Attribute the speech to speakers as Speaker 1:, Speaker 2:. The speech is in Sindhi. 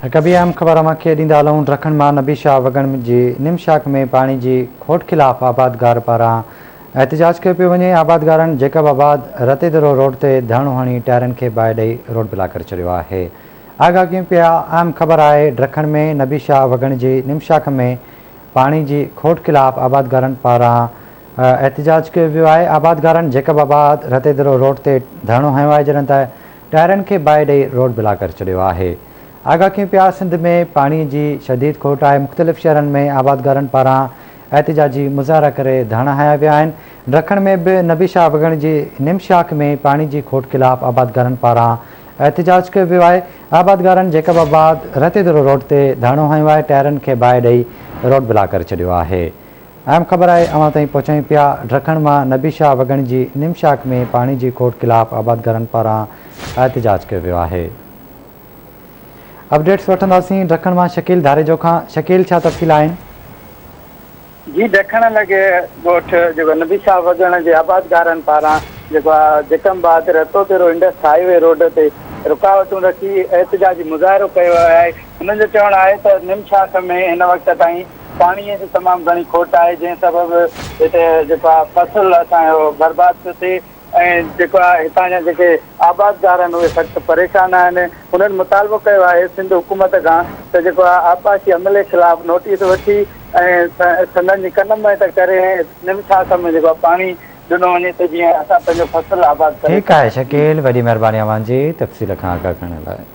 Speaker 1: هڪ ٻي اهم خبر اوهان کي ڏيندا هلون ڊکڻ مان نبي شاهه وڳڻ جي نم شاخ ۾ پاڻي جي کوٽ خلاف آبادگار پاران احتجاج ڪيو پيو وڃي آبادگارن جيڪب آباد رتيدرو روڊ تي ڌرڻو هڻي ٽائرن کي باهه ڏئي روڊ بلاڪ ڪري ڇڏيو آهي آگاهه ڪيون پيا اهم خبر آهي ڊکڻ ۾ نبي شاهه وڳڻ جي نم شاخ ۾ پاڻي جي کوٽ خلاف آبادگارن پاران احتجاج ڪيو ويو آهي آبادگارن جيڪب آباد رتيدرو روڊ تي ڌرڻو هنيو آهي جڏهن ته ٽائرن کي باهه ڏئي روڊ بلاڪ ڪري ڇڏيو آهي. آگاهه ڪيون پيا سنڌ ۾ پاڻي جي شديد کوٽ آهي مختلف شهرن ۾ آبادگارن پاران احتجاجي مظاهرا ڪري ڌرڻا هنيا ويا آهن ڊکڻ ۾ به نبي شاهه وڳڻ جي نم شاخ ۾ پاڻي جي کوٽ خلاف آبادگارن پاران احتجاج ڪيو ويو آهي آبادگارن جيڪب آباد رتيدرو روڊ تي ڌرڻو هنيو آهي ٽائرن کي باهه ڏئي روڊ بلاڪ ڪري ڇڏيو آهي. اهم خبر آهي اوهان تائين پهچايون پيا ڊکڻ مان نبي شاهه وڳڻ جي نم شاخ ۾ پاڻي جي کوٽ خلاف آبادگارن پاران احتجاج ڪيو ويو آهي اپڊيٽس وٺنداسين ڊکڻ مان شڪيل ڌاريجو کان شڪيل ڇا تفصيل آهن.
Speaker 2: جي ڊکڻ لڳ ڳوٺ جيڪو نبي شاهه وڳڻ جي آبادگارن پاران جيڪو آهي جيڪم آباد Ratodero Indus highway road تي رڪاوٽون رکي احتجاجي مظاهرو ڪيو ويو آهي هنن جو چوڻ آهي ته نم شاخ ۾ هن وقت تائين پاڻي جي تمام گهڻي کوٽ آهي جنهن سبب هتي جيڪو آهي فصل اسان جو برباد ٿيو ٿئي ۽ جيڪو آهي هتان جا جيڪي آبادگار آهن اهي سخت پريشان آهن هنن مطالبو ڪيو آهي سنڌ حڪومت کان ته جيڪو آهي آبپاشي عملي خلاف نوٽيس وٺي ۽ سندن جي ڪن ۾ ته ڪري نم شاخ ۾ جيڪو آهي پاڻي ڏنو وڃي ته جيئن اسان پنهنجو فصل آباد ڪري
Speaker 1: ٺيڪ آهي شڪيل وڏي مهرباني اوهان جي تفصيل کان آگاهه ڪرڻ لاء.